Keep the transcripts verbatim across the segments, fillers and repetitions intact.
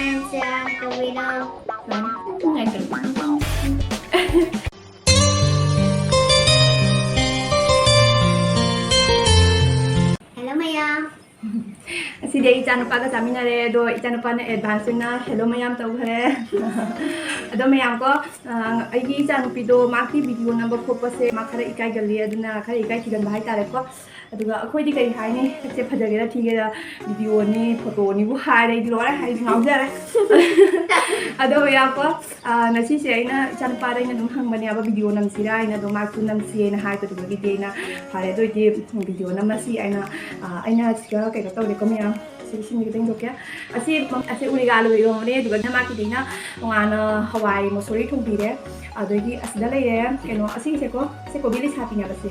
ꯃꯌꯥꯝꯁꯦ ꯀꯩꯗꯧꯔꯤꯅꯣ? Hello ꯃꯌꯥꯝ꯫ ꯉꯁꯤꯗꯤ ꯑꯩ ꯏꯆꯥꯅꯨꯄꯥꯒ ꯆꯥꯃꯤꯟꯅꯔꯦ, ꯑꯗꯣ ꯏꯆꯥꯅꯨꯄꯥꯅ advance ꯑꯣꯏꯅ hello ꯃꯌꯥꯝ ꯇꯧꯈ꯭ꯔꯦ꯫ ꯑꯗꯣ ꯃꯌꯥꯝ ꯀꯣ, ꯑ, ꯑꯩꯒꯤ ꯏꯆꯥꯅꯨꯄꯤꯗꯣ ꯃꯥꯒꯤ video ꯅꯝꯕ ꯈꯣꯠꯄꯁꯦ ꯃꯥ ꯈꯔ ꯏꯀꯥꯏꯒꯜꯂꯤ, ꯑꯗꯨꯅ ꯈꯔ ꯏꯀꯥꯏ ꯊꯤꯒꯟꯕ ꯍꯥꯏꯇꯥꯔꯦꯀꯣ꯫ ꯑꯗꯨꯒ ꯑꯩꯈꯣꯏꯗꯤ ꯀꯩ ꯍꯥꯏꯅꯤ, ꯁꯛꯁꯦ ꯐꯖꯒꯦꯔꯥ ꯊꯤꯒꯦꯔꯥ videoꯅꯤ, photoꯅꯤꯕꯨ ꯍꯥꯏꯔꯦ ꯑꯩꯗꯤ ꯂꯣꯏꯔꯦ, ꯑꯩꯗꯤ ꯉꯥꯎꯖꯔꯦ꯫ ꯑꯗꯣ ꯃꯌꯥꯝ ꯀꯣ, ꯑ, ꯉꯁꯤꯁꯦ ꯑꯩꯅ ꯏꯆꯥꯅꯨꯄꯥꯗ ꯑꯩꯅ ꯑꯗꯨꯝ ꯍꯪꯕꯅꯦꯕ video ꯅꯝꯁꯤꯔꯥ ꯍꯥꯏꯅ, ꯑꯗꯣ ꯃꯥꯁꯨ ꯅꯝꯁꯤꯌꯦꯅ ꯍꯥꯏꯕꯗꯨꯗꯒꯤꯗꯤ ꯑꯩꯅ ꯐꯔꯦ ꯑꯗꯨ ꯑꯣꯏꯗꯤ video ꯅꯝꯃꯁꯤ ꯍꯥꯏꯅ, ꯑ, ꯑꯩꯅ ꯁꯤꯗ ꯀꯩꯅꯣ ꯇꯧꯔꯦꯀꯣ ꯃꯌꯥꯝ, ꯁꯤ ꯏꯁꯤꯡꯁꯦ ꯈꯤꯇꯪ ꯊꯣꯛꯀꯦ꯫ ꯑꯁꯤ, ꯑꯁꯤ ꯎꯔꯤꯒ ꯑꯂꯨ ꯏꯔꯣꯝꯕꯅꯦ, ꯑꯗꯨꯒ ꯃꯥꯒꯤꯗꯤꯅ ꯇꯣꯉꯥꯟꯅ ꯍꯋꯥꯏ ꯃꯨꯁꯣꯔꯤ ꯊꯣꯡꯕꯤꯔꯦ꯫ ꯑꯗꯒꯤ ꯑꯁꯤꯗ ꯂꯩꯔꯦ ꯀꯩꯅꯣ, ꯑꯁꯤꯒꯤꯁꯦꯀꯣ, ꯁꯤ ꯀꯣꯕꯤ ꯂꯩꯁꯥꯕꯤꯅꯦꯕ ꯁꯤ꯫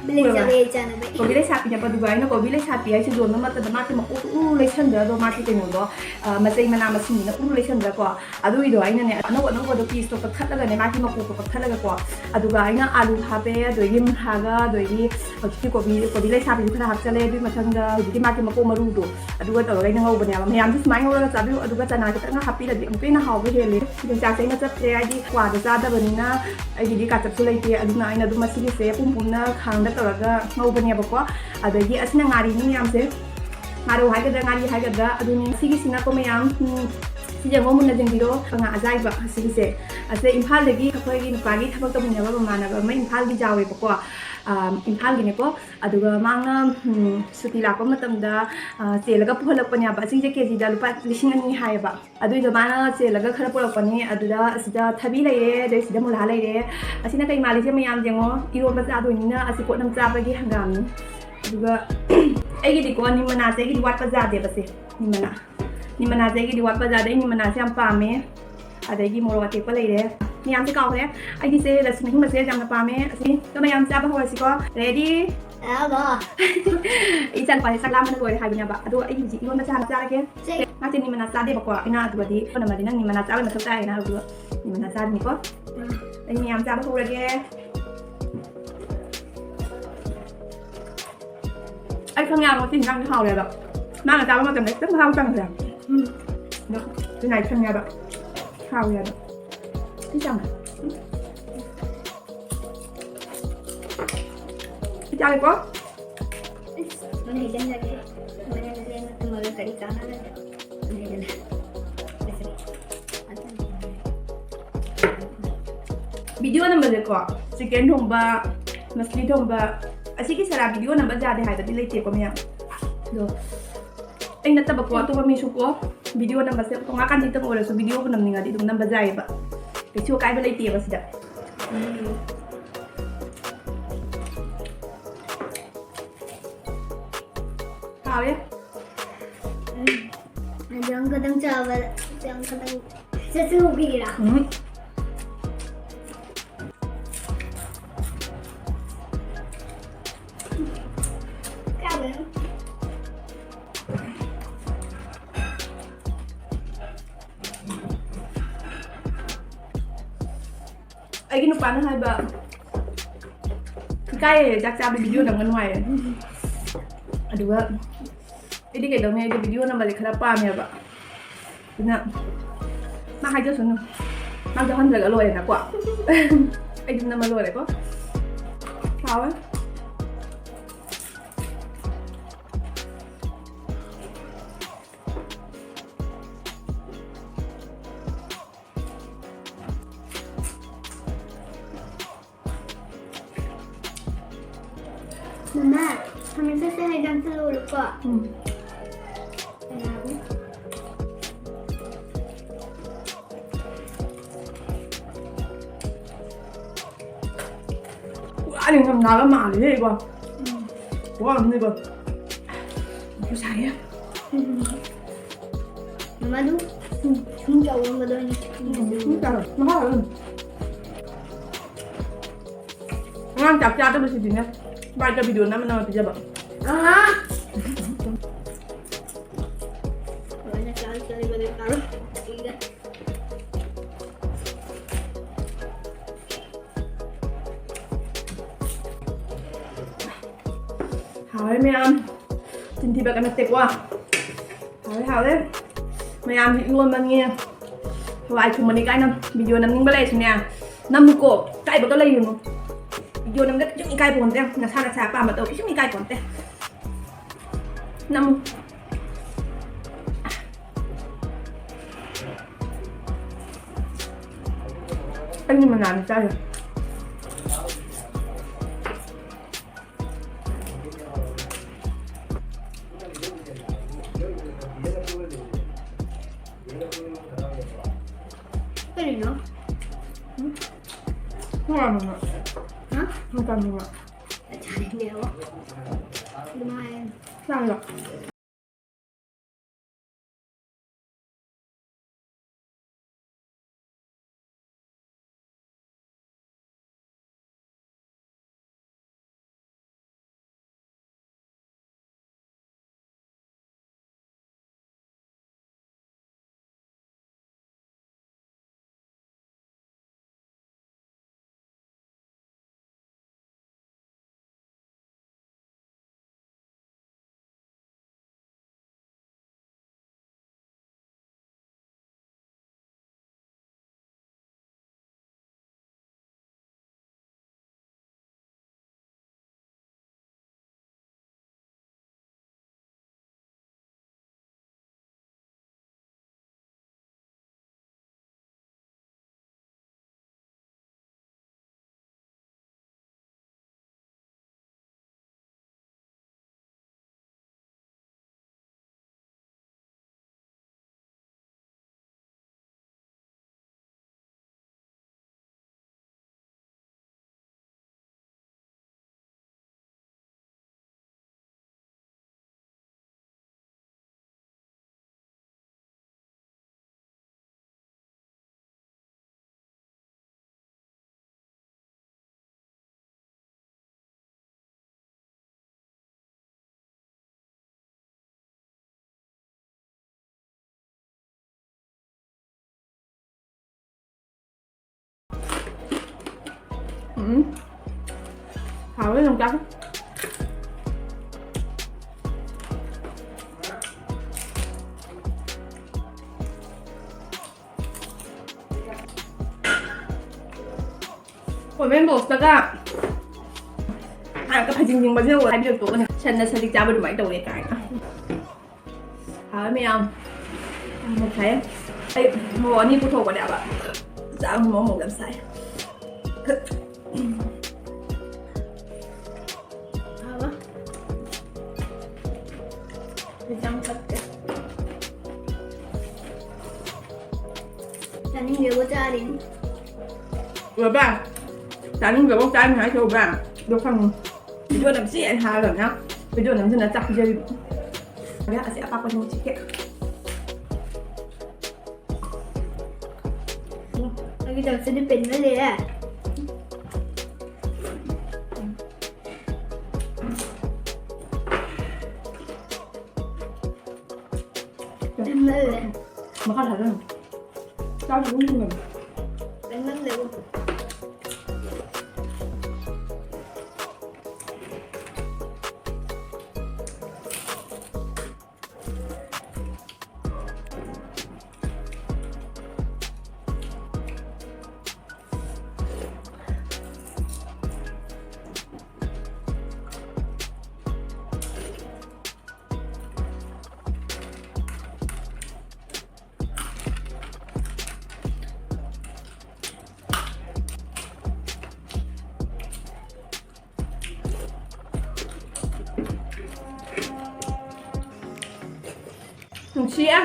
ꯕꯤꯂꯤꯡ ꯎꯔꯕ? ꯆꯥꯕ ꯏꯆꯥꯅꯨꯄꯤ꯫ ꯀꯣꯕꯤ ꯂꯩꯁꯥꯕꯤꯅꯦꯕ, ꯑꯗꯨꯒ ꯑꯩꯅ ꯀꯣꯕꯤ ꯂꯩꯁꯥꯕꯤ ꯍꯥꯏꯁꯦ ꯌꯣꯟꯕ ꯃꯇꯝꯗ ꯃꯥꯒꯤ ꯃꯀꯣꯛꯇꯣ ꯎꯔꯨ ꯂꯩꯁꯟꯕ, ꯑꯗꯣ ꯃꯥꯒꯤ ꯀꯩꯅꯣꯗꯣ, ꯑ, ꯃꯆꯩ ꯃꯅꯥ ꯃꯁꯤꯡꯅꯤꯅ ꯎꯔꯨ ꯂꯩꯁꯟꯕꯀꯣ꯫ ꯑꯗꯨꯒꯤꯗꯣ ꯑꯩꯅꯅꯦ ꯑꯅꯧ ꯑꯅꯧꯕꯗꯣ pieceꯇꯣ ꯀꯛꯊꯠꯂꯒꯅꯦ ꯃꯥꯒꯤ ꯃꯀꯣꯛꯇꯣ ꯀꯛꯊꯠꯂꯒꯀꯣ, ꯑꯗꯨꯒ ꯑꯩꯅ ꯑꯂꯨ ꯍꯥꯞꯄꯦ, ꯑꯗꯒꯤ ꯃꯨꯟꯍꯥꯒ, ꯑꯗꯒꯤ ꯍꯧꯖꯤꯛꯀꯤ ꯀꯣꯕꯤ, ꯀꯣꯕꯤ ꯂꯩꯁꯥꯕꯤꯗꯨ ꯈꯔ ꯍꯥꯞꯆꯜꯂꯦ, ꯑꯗꯨꯒꯤ ꯃꯊꯪꯗ ꯍꯧꯖꯤꯛꯀꯤ ꯃꯥꯒꯤ ꯃꯀꯣꯛ ꯃꯔꯨꯗꯣ ꯑꯗꯨꯒ ꯇꯧꯔꯒ ꯑꯩꯅ ꯉꯧꯕꯅꯦꯕ꯫ ꯃꯌꯥꯝꯁꯨ ꯁꯨꯃꯥꯏꯅ ꯉꯧꯔꯒ ꯆꯥꯕꯤꯌꯨ, ꯑꯗꯨꯒ ꯆꯅꯥ ꯈꯤꯇꯪꯒ ꯍꯥꯞꯄꯤꯔꯗꯤ ꯑꯃꯨꯛꯀ ꯍꯦꯟꯅ ꯍꯥꯎꯕ ꯍꯦꯜꯂꯦ꯫ ꯌꯣꯡꯆꯥꯛꯁꯦ ꯑꯩꯅ ꯆꯠꯇ꯭ꯔꯦ, ꯍꯥꯏꯗꯤ ꯀ꯭ꯋꯥꯗꯣ ꯆꯥꯗꯕꯅꯤꯅ ꯑꯩꯒꯤꯗꯤ ꯀꯥꯆꯞꯁꯨ ꯂꯩꯇꯦ, ꯑꯗꯨꯅ ꯑꯩꯅ ꯑꯗꯨꯝ ꯃꯁꯤꯒꯤꯁꯦ ꯄꯨꯝ ꯄꯨꯝꯅ ꯈꯥꯡꯗ ꯇꯧꯔꯒ ꯉꯧꯕꯅꯦꯕꯀꯣ꯫ ꯑꯗꯒꯤ ꯑꯁꯤꯅ ꯉꯥꯔꯤꯅꯤ ꯃꯌꯥꯝꯁꯦ, ꯉꯥꯔꯧ ꯍꯥꯏꯒꯗ꯭ꯔꯥ ꯉꯥꯔꯤ ꯍꯥꯏꯒꯗ꯭ꯔꯥ, ꯑꯗꯨꯅꯤ꯫ ꯁꯤꯒꯤꯁꯤꯅꯀꯣ ꯃꯌꯥꯝ, ꯎꯝ, ꯁꯤꯁꯦ ꯑꯃꯨꯛ ꯃꯨꯟꯅ ꯌꯦꯡꯕꯤꯔꯣ, ꯉꯥ ꯑꯖꯥꯏꯕ ꯁꯤꯒꯤꯁꯦ꯫ ꯑꯁꯦ ꯏꯝꯐꯥꯜꯗꯒꯤ ꯑꯩꯈꯣꯏꯒꯤ ꯅꯨꯄꯥꯒꯤ ꯊꯕꯛ ꯇꯧꯃꯤꯟꯅꯕ ꯃꯃꯥꯟꯅꯕ ꯑꯃ ꯏꯝꯐꯥꯜꯒꯤ ꯌꯥꯎꯋꯦꯕꯀꯣ, ꯑꯥ, ꯏꯝꯐꯥꯜꯒꯤꯅꯦꯀꯣ꯫ ꯑꯗꯨꯒ ꯃꯥꯅ, ꯎꯝ, ꯁꯨꯇꯤ ꯂꯥꯛꯄ ꯃꯇꯝꯗ, ꯑꯥ, ꯆꯦꯜꯂꯒ ꯄꯨꯍꯜꯂꯛꯄꯅꯦꯕ꯫ ꯑꯁꯤꯁꯦ ꯀꯦ ꯖꯤꯗ ꯂꯨꯄꯥ ꯂꯤꯁꯤꯡ ꯑꯅꯤ ꯍꯥꯏꯌꯦꯕ꯫ ꯑꯗꯨꯏꯗꯣ ꯃꯥꯅ ꯆꯦꯜꯂꯒ ꯈꯔ ꯄꯨꯔꯛꯄꯅꯤ꯫ ꯑꯗꯨꯗ ꯑꯁꯤꯗ ꯊꯕꯤ ꯂꯩꯔꯦ, ꯑꯗꯩ ꯁꯤꯗ ꯃꯨꯂꯥ ꯂꯩꯔꯦ꯫ ꯑꯁꯤꯅ ꯀꯩ ꯃꯥꯜꯂꯤꯁꯦ ꯃꯌꯥꯝ ꯌꯦꯡꯉꯣ, ꯏꯔꯣꯟꯕ ꯆꯥꯗꯣꯏꯅꯤꯅ ꯑꯁꯤ ꯀꯣꯠꯅꯝ ꯆꯥꯕꯒꯤ ꯍꯪꯒꯥꯝꯅꯤ꯫ ꯑꯗꯨꯒ ꯑꯩꯒꯤꯗꯤꯀꯣ ꯅꯤꯝ ꯃꯅꯥꯁꯦ ꯑꯩꯒꯤꯗꯤ ꯋꯥꯠꯄ ꯌꯥꯗꯦꯕ ꯁꯦ, ꯅꯤꯝ ꯃꯅꯥ꯫ ꯅꯤꯝ ꯃꯅꯥꯁꯦ ꯑꯩꯒꯤꯗꯤ ꯋꯥꯠꯄ ꯌꯥꯗꯦ, ꯑꯩ ꯅꯤꯝ ꯃꯅꯥꯁꯦ ꯌꯥꯝ ꯄꯥꯝꯃꯦ꯫ ꯑꯗꯒꯤ ꯃꯣꯔꯣꯛ ꯑꯇꯦꯛꯄ ꯂꯩꯔꯦ꯫ ꯃꯌꯥꯝꯁꯦ ꯀꯥꯎꯈ꯭ꯔꯦ꯫ ꯑꯩꯒꯤꯁꯦ ꯂꯁꯟ ꯑꯍꯤꯡꯕꯁꯦ ꯌꯥꯝꯅ ꯄꯥꯝꯃꯦ꯫ ꯑꯁꯤ ꯃꯌꯥꯝ ꯆꯥꯕ ꯍꯧꯔꯁꯤꯀꯣ꯫ Ready? ꯑꯕꯣ꯫ ꯏꯆꯥ ꯅꯨꯄꯥꯁꯦ ꯆꯥꯛ ꯂꯥꯝꯕꯅ ꯂꯣꯏꯔꯦ ꯍꯥꯏꯕꯅꯦꯕ꯫ ꯑꯗꯣ ꯑꯩ ꯍꯧꯖꯤꯛ ꯏꯔꯣꯟꯕ ꯆꯥꯅ ꯆꯥꯔꯒꯦ꯫ ꯁꯦ꯫ ꯃꯥꯁꯦ ꯅꯤꯝ ꯃꯅꯥ ꯆꯥꯗꯦꯕꯀꯣ꯫ ꯑꯩꯅ ꯑꯗꯨꯒꯗꯤ ꯀꯣꯟꯅꯃꯗꯤ ꯅꯪ ꯅꯤꯝ ꯃꯅꯥ ꯆꯥꯕ ꯃꯊꯧ ꯇꯥꯏ ꯍꯥꯏꯅ ꯑꯗꯨꯒ ꯅꯤꯝ ꯃꯅꯥ ꯆꯥꯔꯅꯤꯀꯣ꯫ ꯎꯝ꯫ ꯑꯩ ꯃꯌꯥꯝ ꯆꯥꯕ ꯍꯧꯔꯒꯦ꯫ ꯑꯩ ꯈꯪꯉꯦ ꯉꯁꯤ ꯍꯤꯟꯖꯥꯡꯁꯦ ꯍꯥꯎꯋꯦꯕ꯫ ꯃꯥꯅ ꯆꯥꯕ ꯃꯇꯝꯗ ꯈꯤꯇꯪ ꯃꯍꯥꯎ ꯇꯪꯈ꯭ꯔꯦ꯫ ꯎꯝ꯫ ꯑꯗꯣ ꯆꯤꯅꯥꯏ ꯊꯝꯃꯦꯕ꯫ ꯍꯥꯎꯋꯦ ꯍꯥꯏꯕ꯫ ꯁꯤ ꯆꯥꯝꯃ꯫ ꯁꯤ ꯆꯥꯔꯦꯀꯣ? ꯏꯁ, ꯃꯅꯦ ꯍꯩꯖꯤꯟꯖꯒꯦ꯫ ꯃꯅꯦ ꯍꯩꯖꯤꯟ ꯇꯨꯝꯃꯒ ꯀꯔꯤ ꯀꯥꯟꯅꯒꯗ꯭ꯔꯥ? ꯃꯅꯦ ꯍꯩꯖꯤꯟ꯫ ꯚꯤꯗꯤꯑꯣ ꯅꯝꯕꯁꯦꯀꯣ, ꯆꯤꯀꯟ ꯊꯣꯡꯕ, ꯃꯁꯂꯤ ꯊꯣꯡꯕ, ꯑꯁꯤꯒꯤ ꯁꯔꯥ ꯚꯤꯗꯤꯑꯣ ꯅꯝꯕ ꯌꯥꯗꯦ ꯍꯥꯏꯕꯗꯤ ꯂꯩꯇꯦꯀꯣ ꯃꯌꯥꯝ꯫ ꯑꯗꯣ ꯑꯩ ꯅꯠꯇꯕꯀꯣ, ꯑꯇꯣꯞꯄ ꯃꯤꯁꯨꯀꯣ, ꯚꯤꯗꯤꯑꯣ ꯅꯝꯕꯁꯦ ꯉꯥꯀꯥꯟ ꯈꯤꯇꯪ ꯑꯣꯏꯔꯁꯨ ꯚꯤꯗꯤꯑꯣꯕꯨ ꯅꯝꯅꯤꯡꯉꯗꯤ ꯑꯗꯨꯝ ꯅꯝꯕ ꯌꯥꯏꯌꯦꯕ꯫ ꯀꯩꯁꯨ ꯑꯀꯥꯏꯕ ꯂꯩꯇꯦꯕ ꯁꯤꯗ꯫ ꯍꯥꯎꯋꯦ꯫ ꯎꯝ꯫ ꯑꯗꯨ ꯑꯃꯈꯛꯇꯪ ꯆꯥꯕ, ꯑꯗꯨ ꯑꯃꯈꯛꯇꯪ ꯆꯠꯊꯣꯛꯄꯤꯒꯦꯔꯥ? ꯎꯝ꯫ ꯀꯥꯏꯗꯅꯣ? ꯑꯩꯒꯤ ꯅꯨꯄꯥꯅ ꯍꯥꯏꯕ, "ꯏꯀꯥꯏꯌꯦ, ꯆꯥꯛ ꯆꯥꯕ ꯚꯤꯗꯤꯑꯣ ꯅꯝꯒꯅꯨ" ꯍꯥꯏꯌꯦ꯫ ꯑꯗꯨꯒ ꯑꯩꯗꯤ ꯀꯩꯗꯧꯅꯤ, ꯑꯩꯗꯤ ꯚꯤꯗꯤꯑꯣ ꯅꯝꯕꯁꯦ ꯈꯔ ꯄꯥꯝꯃꯦꯕ꯫ ꯑꯗꯨꯅ ꯃꯥ ꯍꯥꯏꯖꯁꯅꯨ, ꯃꯥ ꯌꯥꯎꯍꯟꯗ꯭ꯔꯒ ꯂꯣꯏꯔꯦꯅꯀꯣ꯫ ꯑꯩ ꯑꯗꯨꯝ ꯅꯝꯃ ꯂꯣꯏꯔꯦꯀꯣ꯫ ꯍꯥꯎꯋꯦ꯫ ꯃꯃꯥ, ꯈꯥꯃꯦꯟ ꯆꯠꯁꯦ ꯍꯥꯏꯗꯤ ꯑꯝꯇ ꯂꯧꯔꯨꯀꯣ꯫ ꯎꯝ꯫ ꯀꯅꯥꯒꯤ? ꯄꯨꯔꯥ ꯅꯤꯡꯊꯝꯊꯥꯒ ꯃꯥꯜꯂꯦꯍꯦ ꯏꯕꯣ꯫ ꯎꯝ꯫ ꯋꯥ ꯑꯃꯅꯦꯀꯣ꯫ ꯌꯥꯝ ꯁꯥꯏꯌꯦ꯫ ꯎꯝ꯫ ꯃꯃꯥꯗꯨ ꯎꯝ꯫ ꯁꯨꯝ ꯆꯥꯎꯔꯝꯕꯗꯣ ꯑꯩꯅ ꯎꯝ꯫ ꯁꯨꯝ ꯆꯥꯎꯔꯝ-, ꯃꯍꯥꯎ ꯑꯗꯨꯝ꯫ ꯑꯉꯥꯡ ꯆꯥꯛ ꯆꯥꯗꯕꯁꯤꯗꯤꯅꯦ, ꯕꯥꯏꯗ ꯚꯤꯗꯤꯑꯣ ꯅꯝꯃ ꯅꯝꯃ ꯄꯤꯖꯕ꯫ ꯑꯍꯥ꯫ ꯂꯣꯏꯅ ꯆꯥꯔ ꯆꯥꯔꯤꯕꯗꯤ ꯇꯥꯔꯣ꯫ ꯀꯨꯏꯔꯦ꯫ ꯍꯥꯎꯔꯦ ꯃꯌꯥꯝ꯫ ꯆꯤꯟ ꯊꯤꯕꯒ ꯅꯠꯇꯦꯀꯣ꯫ ꯍꯥꯎꯔꯦ, ꯍꯥꯎꯔꯦ꯫ ꯃꯌꯥꯝꯁꯨ ꯏꯔꯣꯟꯕꯅꯤ, ꯍꯋꯥꯏ ꯊꯣꯡꯕꯅꯤ ꯀꯥꯏꯅ ꯚꯤꯗꯤꯑꯣ ꯅꯝꯅꯤꯡꯕ ꯂꯩꯔꯁꯨꯅꯦ, ꯅꯝꯃꯨꯀꯣ, ꯏꯀꯥꯏꯕꯒ ꯂꯩꯔꯨꯅꯨ꯫ ꯚꯤꯗꯤꯑꯣ ꯅꯝꯕꯗ ꯀꯩꯁꯨꯝ ꯏꯀꯥꯏ ꯄꯣꯟꯇꯦ, ꯅꯁꯥ ꯅꯁꯥ ꯑꯄꯥꯝꯕ ꯇꯧ, ꯀꯩꯁꯨꯝ ꯏꯀꯥꯏ ꯄꯣꯟꯇꯦ꯫ ꯅꯝꯃꯨ꯫ ꯑꯩꯒꯤ ꯃꯅꯥꯗꯤ ꯆꯥꯔꯤ꯫ ꯀꯔꯤꯅꯣ? ꯎꯝ? ꯅꯪ ꯀꯔꯤꯅꯣ? ꯍꯥ? ꯅꯪ ꯀꯔꯤꯅꯣ? ꯆꯥꯅꯤꯡꯉꯦꯕ꯫ ꯑꯗꯨꯃꯥꯏꯅ꯫ ꯆꯥꯔꯣ꯫ ꯎꯝ꯫ ꯍꯥꯎꯋꯦ ꯌꯣꯡꯆꯥꯛ꯫ ꯀꯣꯃꯦꯟ ꯕꯣꯛꯁꯇꯒ ꯍꯥꯏꯔꯒ ꯐꯩꯖꯤꯡ ꯆꯤꯡꯕꯁꯤꯅ ꯍꯥꯏꯕꯤꯔꯛꯇꯣꯛꯀꯅꯤ, ꯁꯟꯅ ꯁꯖꯤꯛ ꯆꯥꯕ ꯑꯗꯨꯃꯥꯏꯅ ꯇꯧꯋꯦ ꯀꯥꯏꯅ꯫ ꯍꯥꯎꯋꯦ ꯃꯌꯥꯝ꯫ ꯌꯥꯝꯅ ꯐꯩ꯫ ꯑꯩ ꯃꯣꯔꯣꯛ ꯑꯅꯤ ꯄꯨꯊꯣꯛꯄꯅꯦꯕ꯫ ꯆꯥꯛ ꯃꯣꯔꯣꯛ ꯃꯣꯔꯣꯛ ꯌꯥꯝ ꯁꯥꯏ꯫ ꯍꯥꯎꯋꯦ꯫ ꯌꯥꯝ ꯐꯠꯇꯦ꯫ ꯆꯥꯅꯤꯡꯗꯦꯕꯣ ꯆꯥꯔꯤꯅꯤ꯫ ꯎꯔꯕ? ꯆꯥꯅꯤꯡꯗ꯭ꯔꯕꯣ ꯆꯥꯔꯤꯅꯤ ꯍꯥꯏꯁꯦ ꯎꯕ꯭ꯔꯥ? ꯑꯗꯣ ꯈꯪꯉꯨ꯫ ꯚꯤꯗꯤꯑꯣ ꯅꯝꯁꯤ ꯍꯥꯏꯅ ꯍꯥꯏꯔꯒꯅꯦ, ꯚꯤꯗꯤꯑꯣ ꯅꯝꯁꯤꯅ ꯆꯥꯛ ꯄꯤꯖꯔꯤꯕ꯫ ꯑꯁꯤ ꯑꯄꯥꯛꯄꯁꯤ ꯃꯨꯛ ꯆꯤꯛꯀꯦ꯫ ꯎꯝ, ꯑꯩꯒꯤ ꯇꯧꯁꯤꯗꯤ ꯄꯦꯟꯃꯜꯂꯦꯍꯦ꯫ ꯄꯦꯟꯃꯜꯂꯦ꯫ ꯃꯈꯥ ꯊꯥꯖꯤꯜꯂꯨ꯫ ꯆꯥꯛ ꯑꯗꯨꯝ ꯊꯨꯝꯃꯦ꯫ ꯄꯦꯟꯃꯜꯂꯦꯕꯣ꯫ ꯅꯨꯡꯁꯤꯌꯦ꯫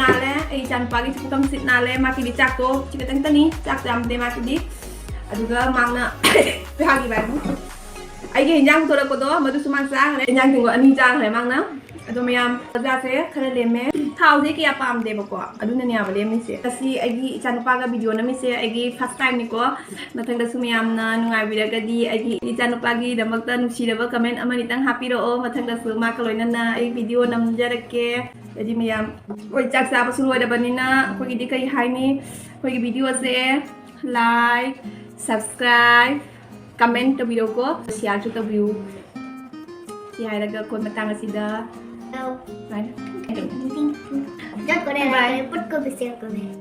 ꯅꯥꯜꯂꯦ꯫ ꯑꯩ ꯏꯆꯥꯅꯨꯄꯥꯒꯤꯁꯨ ꯄꯨꯈꯝ ꯁꯤꯠ ꯅꯥꯜꯂꯦ꯫ ꯃꯥꯒꯤꯗꯤ ꯆꯥꯛꯇꯣ ꯁꯤ ꯈꯛꯇꯪꯇꯅꯤ, ꯆꯥꯛꯇꯣ ꯌꯥꯝꯗꯦ ꯃꯥꯒꯤꯗꯤ꯫ ꯑꯗꯨꯒ ꯃꯥꯅ ꯄꯤꯍꯥꯒꯤ ꯚꯥꯏꯕꯨ ꯑꯩꯒꯤ ꯍꯤꯟꯖꯥꯡ ꯄꯨꯊꯣꯔꯛꯄꯗꯣ ꯃꯗꯨꯁꯨ ꯃꯥꯅ ꯆꯥꯈ꯭ꯔꯦ꯫ ꯍꯤꯟꯖꯥꯡ ꯇꯦꯡꯀꯣꯠ ꯑꯅꯤ ꯆꯥꯈ꯭ꯔꯦ ꯃꯥꯅ꯫ ꯑꯗꯣ ꯃꯌꯥꯝ ꯕꯖꯥꯔꯁꯦ ꯈꯔ ꯂꯦꯝꯃꯦ꯫ ꯊꯥꯎꯁꯦ ꯀꯌꯥ ꯄꯥꯝꯗꯦꯕꯀꯣ, ꯑꯗꯨꯅꯅꯦꯕ ꯂꯦꯝꯃꯤꯁꯦ꯫ ꯉꯁꯤ ꯑꯩꯒꯤ ꯏꯆꯥꯅꯨꯄꯥꯒ ꯚꯤꯗꯤꯑꯣ ꯅꯝꯃꯤꯁꯦ ꯑꯩꯒꯤ ꯐꯥꯔꯁ ꯇꯥꯏꯝꯅꯤꯀꯣ꯫ ꯃꯊꯪꯗꯁꯨ ꯃꯌꯥꯝꯅ ꯅꯨꯡꯉꯥꯏꯕꯤꯔꯒꯗꯤ ꯑꯩꯒꯤ ꯏꯆꯥꯅꯨꯄꯥꯒꯤꯗꯃꯛꯇ ꯅꯨꯡꯁꯤꯔꯕ ꯀꯃꯦꯟ ꯑꯃꯅꯤꯇꯪ ꯍꯥꯞꯄꯤꯔꯛꯑꯣ꯫ ꯃꯊꯪꯗꯁꯨ ꯃꯥꯒ ꯂꯣꯏꯅꯅ ꯑꯩ ꯚꯤꯗꯤꯑꯣ ꯅꯝꯖꯔꯛꯀꯦ꯫ ꯑꯗꯨꯗꯤ ꯃꯌꯥꯝ, ꯑꯩꯈꯣꯏ ꯆꯥꯛ ꯆꯥꯕꯁꯨ ꯂꯣꯏꯔꯕꯅꯤꯅ ꯑꯩꯈꯣꯏꯒꯤꯗꯤ ꯀꯩ ꯍꯥꯏꯅꯤ, ꯑꯩꯈꯣꯏꯒꯤ ꯚꯤꯗꯤꯑꯣꯁꯦ like, subscribe, comment ꯇꯧꯕꯤꯔꯣꯀꯣ, ꯁꯤꯌꯥꯔꯁꯨ ꯇꯧꯕꯤꯌꯨ꯫ ꯁꯤ ꯍꯥꯏꯔꯒ ꯑꯩꯈꯣꯏ ꯃꯇꯥꯡ ꯑꯁꯤꯗ Hello. ꯁꯨꯃꯥꯏꯅ Don't go there. Put ko bisir ko there.